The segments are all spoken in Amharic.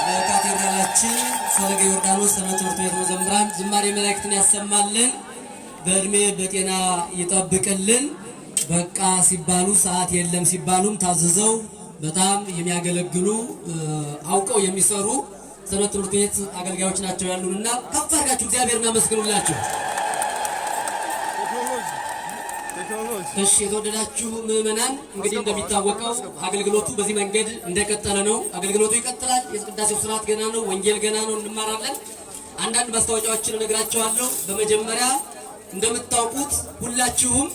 ለካቴድራላችን ፈለገ ዮርዳኖስ ሰንበት ትምህርት ቤት መዘምራን ዝማሬ መላእክትን ያሰማልን፣ በእድሜ በጤና ይጠብቅልን። በቃ ሲባሉ ሰዓት የለም ሲባሉም ታዝዘው በጣም የሚያገለግሉ አውቀው የሚሰሩ ሰንበት ትምህርት ቤት አገልጋዮች ናቸው ያሉንና ከፍ አድርጋችሁ እግዚአብሔርን አመስግኑላቸው። እሺ የተወደዳችሁ ምዕመናን፣ እንግዲህ እንደሚታወቀው አገልግሎቱ በዚህ መንገድ እንደቀጠለ ነው። አገልግሎቱ ይቀጥላል። የቅዳሴው ስርዓት ገና ነው። ወንጌል ገና ነው። እንማራለን። አንዳንድ ማስታወቂያዎችን እነግራቸዋለሁ። በመጀመሪያ እንደምታውቁት ሁላችሁም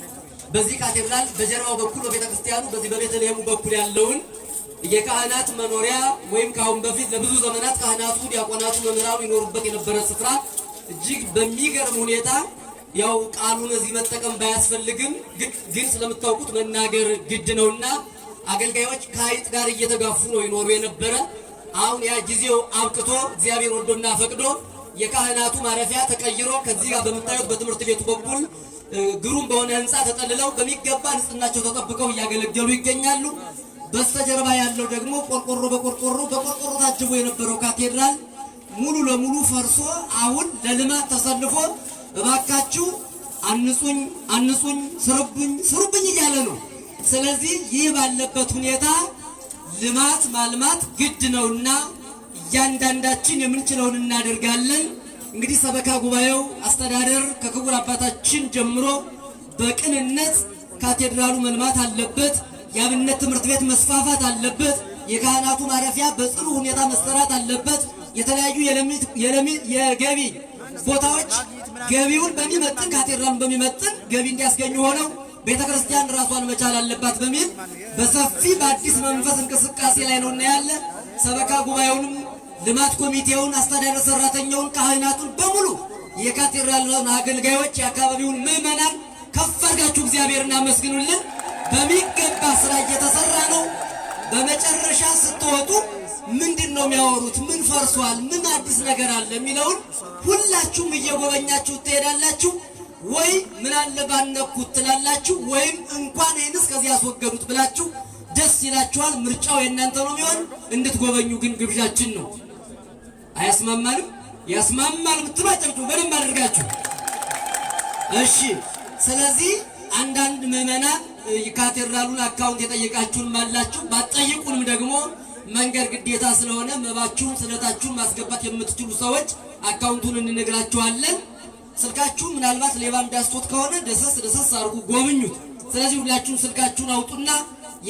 በዚህ ካቴድራል በጀርባው በኩል በቤተ ክርስቲያኑ በዚህ በቤተልሔሙ በኩል ያለውን የካህናት መኖሪያ ወይም ከአሁን በፊት ለብዙ ዘመናት ካህናቱ፣ ዲያቆናቱ፣ መምህራኑ ይኖሩበት የነበረ ስፍራ እጅግ በሚገርም ሁኔታ ያው ቃሉን እዚህ መጠቀም ባያስፈልግም ግን ስለምታውቁት መናገር ግድ ነውና አገልጋዮች ከአይጥ ጋር እየተጋፉ ነው ይኖሩ የነበረ። አሁን ያ ጊዜው አብቅቶ እግዚአብሔር ወዶና ፈቅዶ የካህናቱ ማረፊያ ተቀይሮ ከዚህ ጋር በምታዩት በትምህርት ቤቱ በኩል ግሩም በሆነ ሕንፃ ተጠልለው በሚገባ ንጽህናቸው ተጠብቀው እያገለገሉ ይገኛሉ። በስተጀርባ ያለው ደግሞ ቆርቆሮ በቆርቆሮ በቆርቆሮ ታጅቦ የነበረው ካቴድራል ሙሉ ለሙሉ ፈርሶ አሁን ለልማት ተሰልፎ እባካችሁ አንጹኝ አንጹኝ ስሩብኝ ስሩብኝ እያለ ነው። ስለዚህ ይህ ባለበት ሁኔታ ልማት ማልማት ግድ ነውና እያንዳንዳችን የምንችለውን እናደርጋለን። እንግዲህ ሰበካ ጉባኤው አስተዳደር ከክቡር አባታችን ጀምሮ በቅንነት ካቴድራሉ መልማት አለበት። የአብነት ትምህርት ቤት መስፋፋት አለበት። የካህናቱ ማረፊያ በጽኑ ሁኔታ መሰራት አለበት። የተለያዩ የገቢ ቦታዎች ገቢውን በሚመጥን ካቴድራሉን በሚመጥን ገቢ እንዲያስገኙ ሆነው ቤተ ክርስቲያን ራሷን መቻል አለባት በሚል በሰፊ በአዲስ መንፈስ እንቅስቃሴ ላይ ነው እና ያለ ሰበካ ጉባኤውንም ልማት ኮሚቴውን፣ አስተዳደር ሰራተኛውን፣ ካህናቱን በሙሉ የካቴድራሉን አገልጋዮች፣ የአካባቢውን ምዕመናን ከፍ አድርጋችሁ እግዚአብሔርን አመስግኑልን። በሚገባ ስራ እየተሰራ ነው። በመጨረሻ ስትወጡ ምንድን ነው የሚያወሩት? ምን ፈርሷል? ምን አዲስ ነገር አለ የሚለውን ሁላችሁም እየጎበኛችሁ ትሄዳላችሁ። ወይ ምን አለ ባነኩት ትላላችሁ፣ ወይም እንኳን ይህንስ ከዚህ ያስወገዱት ብላችሁ ደስ ይላችኋል። ምርጫው የእናንተ ነው የሚሆን። እንድትጎበኙ ግን ግብዣችን ነው። አያስማማንም? ያስማማል የምትሉ አጨብጭቡ በደንብ አድርጋችሁ። እሺ። ስለዚህ አንዳንድ ምዕመናን የካቴድራሉን account የጠየቃችሁን አላችሁ። ባትጠይቁንም ደግሞ መንገድ ግዴታ ስለሆነ መባችሁን ስለታችሁን ማስገባት የምትችሉ ሰዎች account ኡን እንነግራችኋለን። ስልካችሁን ምናልባት ሌባ እንዳስቶት ከሆነ ደሰስ ደሰስ አድርጉ፣ ጎብኙት። ስለዚህ ሁላችሁም ስልካችሁን አውጡና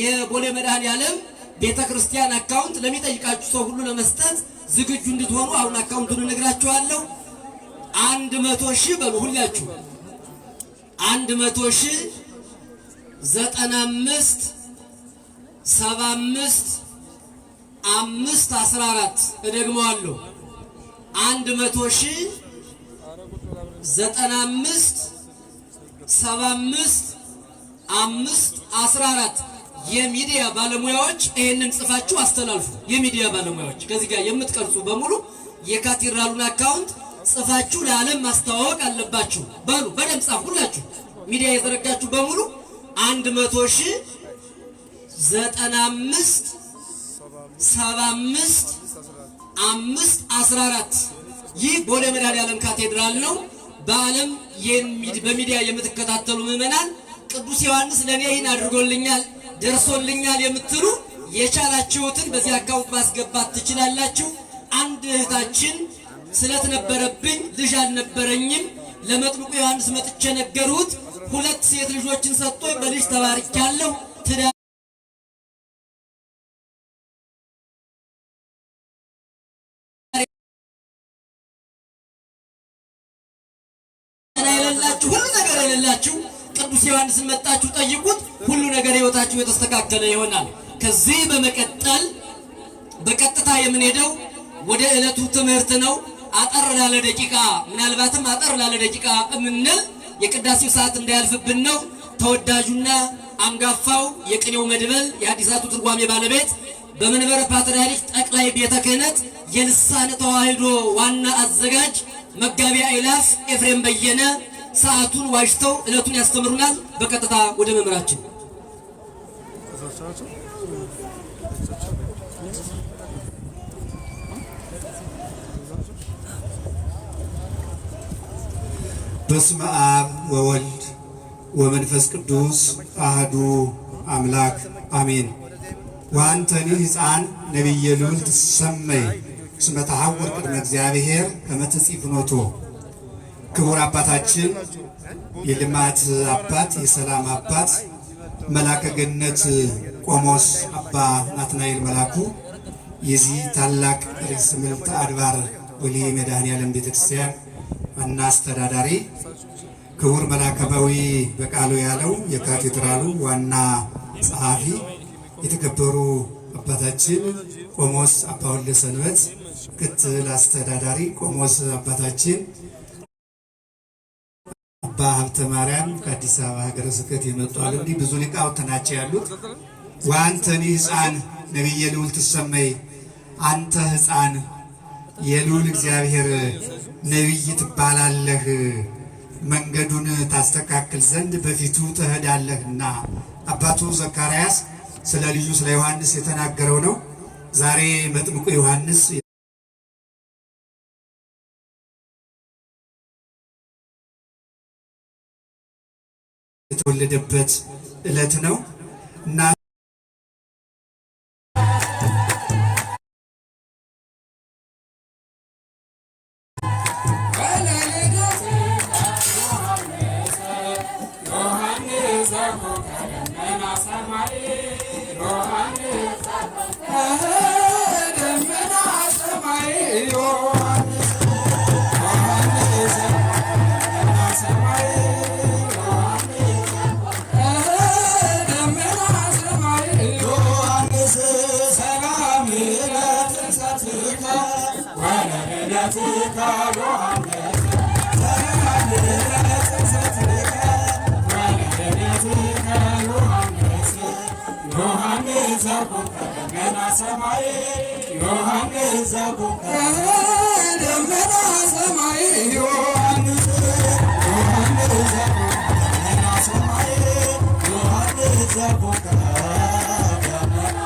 የቦሌ መድኃኔዓለም ቤተ ክርስቲያን account ለሚጠይቃችሁ ሰው ሁሉ ለመስጠት ዝግጁ እንድትሆኑ አሁን account ኡን እነግራችኋለሁ። 100,000 በሉ ሁላችሁ 100,000 95 75 5 14 እደግመዋለሁ። 100,000 95 75 5 14 የሚዲያ ባለሙያዎች ይህንን ጽፋችሁ አስተላልፉ። የሚዲያ ባለሙያዎች ከዚህ ጋር የምትቀርጹ በሙሉ የካቴድራሉን account ጽፋችሁ ለዓለም ማስተዋወቅ አለባችሁ። በሉ በደምብ ጻፉ። ሁላችሁ ሚዲያ የዘረጋችሁ በሙሉ 100,000 95 75 5 14 ይህ ቦሌ መድኃኔዓለም ካቴድራል ነው። በዓለም በሚዲያ የምትከታተሉ ምዕመናን ቅዱስ ዮሐንስ ለእኔ ይህን አድርጎልኛል ደርሶልኛል የምትሉ የቻላችሁትን በዚህ account ማስገባት ትችላላችሁ። አንድ እህታችን ስለት ነበረብኝ፣ ልጅ አልነበረኝም። ለመጥምቁ ዮሐንስ መጥቼ ነገሩት። ሁለት ሴት ልጆችን ሰጥቶኝ በልጅ ተባርኪያለሁ። ትዳር የሌላችሁ ሁሉ ነገር የሌላችሁ ቅዱስ ዮሐንስን መጣችሁ ጠይቁት። ሁሉ ነገር ህይወታችሁ የተስተካከለ ይሆናል። ከዚህ በመቀጠል በቀጥታ የምንሄደው ወደ ዕለቱ ትምህርት ነው። አጠር ላለ ደቂቃ ምናልባትም አጠር ላለ ደቂቃ የምንል የቅዳሴው ሰዓት እንዳያልፍብን ነው። ተወዳጁና አንጋፋው የቅኔው መድበል የሐዲሳቱ ትርጓሜ ባለቤት በመንበረ ፓትርያርክ ጠቅላይ ቤተ ክህነት የልሳነ ተዋሕዶ ዋና አዘጋጅ መጋቢ አእላፍ ኤፍሬም በየነ ሰዓቱን ዋጅተው ዕለቱን ያስተምሩናል። በቀጥታ ወደ መምህራችን። በስመ አብ ወወልድ ወመንፈስ ቅዱስ አህዱ አምላክ አሜን። ወአንተኒ ሕፃን ነቢየ ልዑል ትሰመይ እስመ ተሐውር ቅድመ እግዚአብሔር ከመ ትጺፍኖቶ። ክቡር አባታችን የልማት አባት የሰላም አባት መላከ ገነት ቆሞስ አባ ናትናኤል መላኩ የዚህ ታላቅ ርዕሰ ምልዕተ አድባር ቦሌ መድኃኔዓለም ቤተክርስቲያን ዋና አስተዳዳሪ፣ ክቡር መላከባዊ በቃሉ ያለው የካቴድራሉ ዋና ጸሐፊ፣ የተከበሩ አባታችን ቆሞስ አባ ወልደ ሰንበት ምክትል አስተዳዳሪ፣ ቆሞስ አባታችን አባ ሀብተ ማርያም ከአዲስ አበባ ሀገረ ስብከት የመጡ አሉ። እንዲህ ብዙ ሊቃውንት ናቸው ያሉት። ወአንተኒ ሕፃን ነቢየ ልዑል ትሰመይ፣ አንተ ሕፃን የልዑል እግዚአብሔር ነቢይ ትባላለህ፣ መንገዱን ታስተካክል ዘንድ በፊቱ ትሄዳለህና። አባቱ ዘካርያስ ስለ ልጁ ስለ ዮሐንስ የተናገረው ነው። ዛሬ መጥምቁ ዮሐንስ የተወለደበት ዕለት ነው እና ዘኮንከ ደመና ሰማይ ዮሐንስ ዘኮንከ ደመና ሰማይ ዮሐንስ ዮሐንስ ዘኮንከ ደመና ሰማይ ዮሐንስ ዘኮንከ ደመና።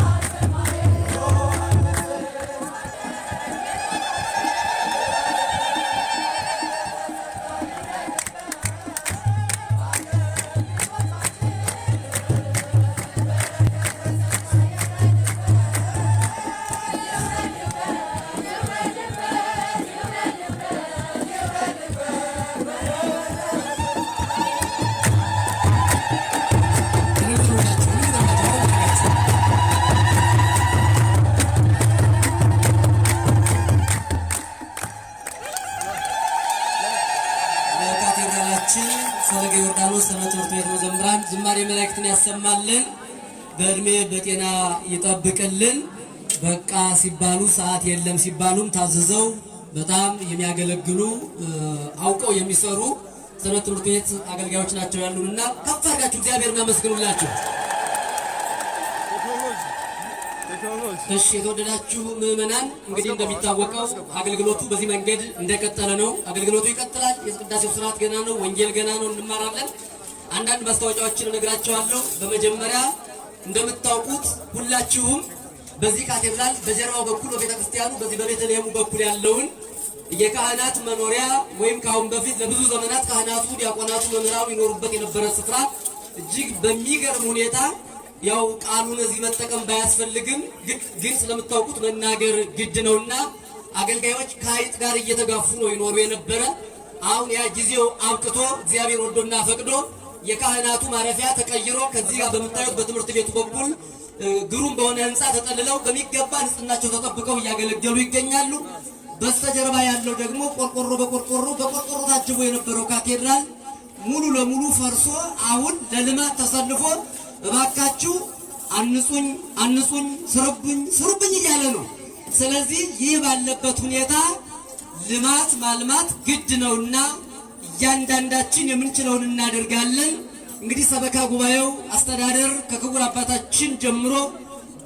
እልል በሉላቸው፣ እልል በሉላቸው፣ በደንብ አድርጋችሁ። ለካቴድራላችን ፈለገ ዮርዳኖስ ሰንበት ትምህርት ቤት መዘምራን ዝማሬ መላእክትን ያሰማልን፣ በእድሜ በጤና ይጠብቅልን። በቃ ሲባሉ ሰዓት የለም ሲባሉም ታዝዘው በጣም የሚያገለግሉ፣ አውቀው የሚሰሩ ሰንበት ትምህርት ቤት አገልጋዮች ናቸው ያሉንና ከፍ አድርጋችሁ እግዚአብሔርን አመስግኑላቸው። እሺ፣ የተወደዳችሁ ምዕመናን፣ እንግዲህ እንደሚታወቀው አገልግሎቱ በዚህ መንገድ እንደቀጠለ ነው። አገልግሎቱ ይቀጥላል። የቅዳሴው ስርዓት ገና ነው። ወንጌል ገና ነው። እንማራለን። አንዳንድ ማስታወቂያዎችን እነግራችኋለሁ። በመጀመሪያ እንደምታውቁት ሁላችሁም በዚህ ካቴድራል በጀርባው በኩል በቤተ ክርስቲያኑ በዚህ በቤተልሔሙ በኩል ያለውን የካህናት መኖሪያ ወይም ከአሁን በፊት ለብዙ ዘመናት ካህናቱ፣ ዲያቆናቱ፣ መምህራኑ ይኖሩበት የነበረ ስፍራ እጅግ በሚገርም ሁኔታ፣ ያው ቃሉን እዚህ መጠቀም ባያስፈልግም ግን ስለምታውቁት መናገር ግድ ነውና፣ አገልጋዮች ከአይጥ ጋር እየተጋፉ ነው ይኖሩ የነበረ። አሁን ያ ጊዜው አብቅቶ እግዚአብሔር ወዶና ፈቅዶ የካህናቱ ማረፊያ ተቀይሮ ከዚህ ጋር በምታዩት በትምህርት ቤቱ በኩል ግሩም በሆነ ሕንፃ ተጠልለው በሚገባ ንጽህናቸው ተጠብቀው እያገለገሉ ይገኛሉ። በስተጀርባ ያለው ደግሞ ቆርቆሮ በቆርቆሮ በቆርቆሮ ታጅቦ የነበረው ካቴድራል ሙሉ ለሙሉ ፈርሶ አሁን ለልማት ተሰልፎ እባካችሁ አንጹኝ አንጹኝ፣ ስሩብኝ ስሩብኝ እያለ ነው። ስለዚህ ይህ ባለበት ሁኔታ ልማት ማልማት ግድ ነውና እያንዳንዳችን የምንችለውን እናደርጋለን። እንግዲህ ሰበካ ጉባኤው አስተዳደር ከክቡር አባታችን ጀምሮ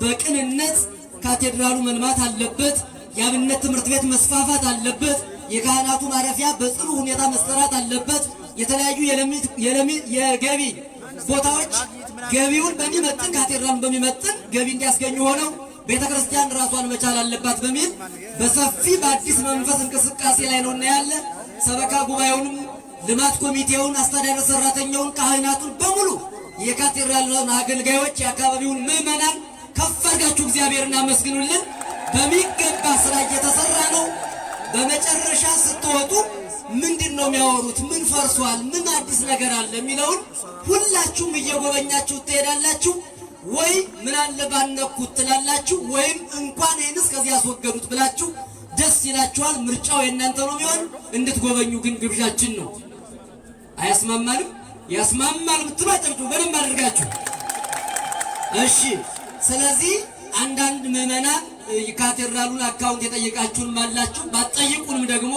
በቅንነት ካቴድራሉ መልማት አለበት፣ የአብነት ትምህርት ቤት መስፋፋት አለበት፣ የካህናቱ ማረፊያ በጽኑ ሁኔታ መሰራት አለበት። የተለያዩ የገቢ ቦታዎች ገቢውን በሚመጥን፣ ካቴድራሉን በሚመጥን ገቢ እንዲያስገኙ ሆነው ቤተ ክርስቲያን ራሷን መቻል አለባት በሚል በሰፊ በአዲስ መንፈስ እንቅስቃሴ ላይ ነው እና ያለ ሰበካ ጉባኤውንም፣ ልማት ኮሚቴውን፣ አስተዳደር ሰራተኛውን፣ ካህናቱን በሙሉ፣ የካቴድራሉን አገልጋዮች፣ የአካባቢውን ምዕመናን ከፍ አድርጋችሁ እግዚአብሔርን አመስግኑልን። በሚገባ ስራ እየተሰራ ነው። በመጨረሻ ስትወጡ ምንድን ነው የሚያወሩት? ምን ፈርሷል? ምን አዲስ ነገር አለ የሚለውን ሁላችሁም እየጎበኛችሁ ትሄዳላችሁ። ወይ ምን አለ ባነኩት ትላላችሁ፣ ወይም እንኳን ይህንስ ከዚህ ያስወገዱት ብላችሁ ደስ ይላችኋል። ምርጫው የእናንተ ነው የሚሆን። እንድትጎበኙ ግን ግብዣችን ነው። አያስማማንም? ያስማማል የምትሉ አጨብጭቡ በደንብ አድርጋችሁ። እሺ፣ ስለዚህ አንዳንድ ምዕመናን የካቴድራሉን አካውንት የጠየቃችሁን አላችሁ። ባትጠይቁንም ደግሞ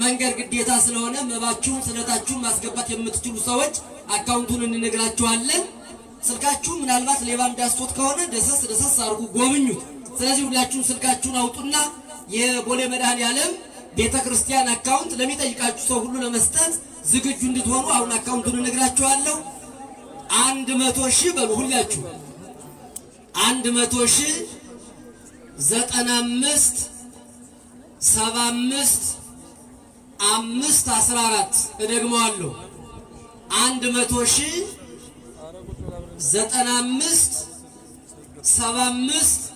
መንገድ ግዴታ ስለሆነ መባችሁን ስለታችሁን ማስገባት የምትችሉ ሰዎች አካውንቱን እንነግራችኋለን። ስልካችሁ ምናልባት ሌባ እንዳስቶት ከሆነ ደሰስ ደሰስ አድርጉ፣ ጎብኙት። ስለዚህ ሁላችሁም ስልካችሁን አውጡና የቦሌ መድኃኔዓለም ቤተ ክርስቲያን አካውንት ለሚጠይቃችሁ ሰው ሁሉ ለመስጠት ዝግጁ እንድትሆኑ አሁን አካውንቱን እነግራችኋለሁ። 100,000 በሉ ሁላችሁ። 100,000 95 75 5 14። እደግመዋለሁ። 100,000 95 75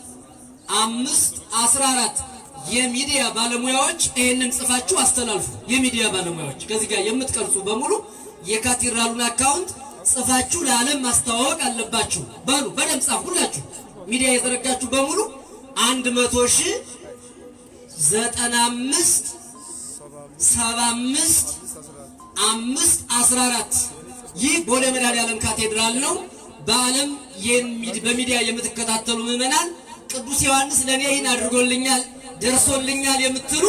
5 14። የሚዲያ ባለሙያዎች ይህንን ጽፋችሁ አስተላልፉ። የሚዲያ ባለሙያዎች፣ ከዚህ ጋር የምትቀርጹ በሙሉ የካቴድራሉን አካውንት ጽፋችሁ ለዓለም ማስተዋወቅ አለባችሁ። በሉ በደንብ ጻፉ። ሁላችሁ ሚዲያ የዘረጋችሁ በሙሉ 100,000 95 75 5 14። ይህ ቦሌ መድኃኔዓለም ካቴድራል ነው። በዓለም በሚዲያ የምትከታተሉ ምዕመናን ቅዱስ ዮሐንስ ለእኔ ይህን አድርጎልኛል፣ ደርሶልኛል የምትሉ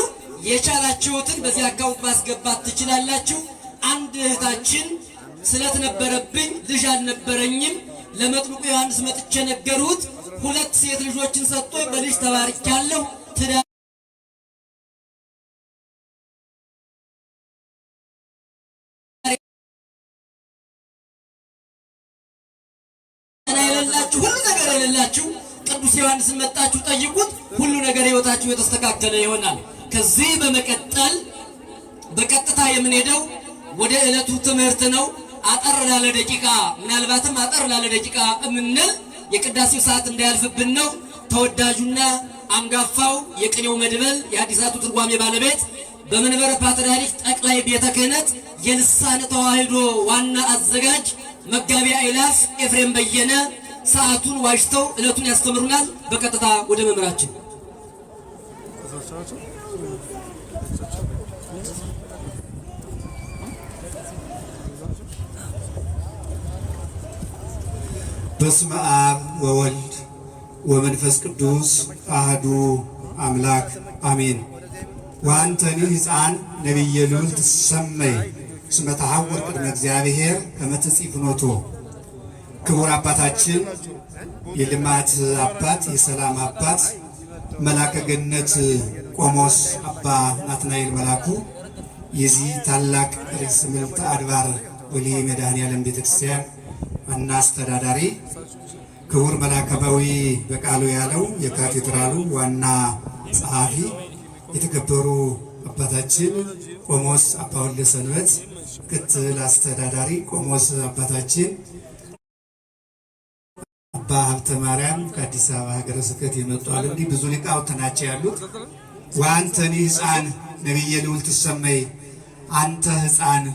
የቻላችሁትን በዚህ አካውንት ማስገባት ትችላላችሁ። አንድ እህታችን ስለት ነበረብኝ፣ ልጅ አልነበረኝም፣ ለመጥምቁ ዮሐንስ መጥቼ ነገሩት። ሁለት ሴት ልጆችን ሰጥቶኝ በልጅ ተባርኪያለሁ። ትዳር የሌላችሁ፣ ሁሉ ነገር የሌላችሁ ቅዱስ ዮሐንስን መጣችሁ ጠይቁት። ሁሉ ነገር ህይወታችሁ የተስተካከለ ይሆናል። ከዚህ በመቀጠል በቀጥታ የምንሄደው ወደ ዕለቱ ትምህርት ነው። አጠር ላለ ደቂቃ፣ ምናልባትም አጠር ላለ ደቂቃ የምንል የቅዳሴው ሰዓት እንዳያልፍብን ነው። ተወዳጁና አንጋፋው የቅኔው መድበል የሐዲሳቱ ትርጓሜ ባለቤት፣ በመንበረ ፓትርያርክ ጠቅላይ ቤተ ክህነት የልሳነ ተዋሕዶ ዋና አዘጋጅ መጋቢ አእላፍ ኤፍሬም በየነ ሰዓቱን ዋጅተው ዕለቱን ያስተምሩናል። በቀጥታ ወደ መምህራችን። በስመ አብ ወወልድ ወመንፈስ ቅዱስ አህዱ አምላክ አሜን። ወአንተኒ ሕፃን ነቢየ ልዑል ትሰመይ እስመ ተሐውር ቅድመ እግዚአብሔር ከመ ትጽኢ ፍኖቶ። ክቡር አባታችን፣ የልማት አባት፣ የሰላም አባት፣ መላከ ገነት ቆሞስ አባ ናትናኤል መላኩ፣ የዚህ ታላቅ ርዕሰ ምልዕተ አድባር ወልየ መድኃኔዓለም ቤተክርስቲያን ዋና አስተዳዳሪ፣ ክቡር መላከባዊ በቃሉ ያለው የካቴድራሉ ዋና ጸሐፊ፣ የተከበሩ አባታችን ቆሞስ አባ ወልደ ሰንበት ምክትል አስተዳዳሪ፣ ቆሞስ አባታችን አባ ሀብተ ማርያም ከአዲስ አበባ ሀገረ ስብከት የመጡ አሉ። እንዲህ ብዙ ሊቃውንት ናቸው ያሉት። ወአንተኒ ሕፃን ነቢየ ልዑል ትሰመይ፣ አንተ ሕፃን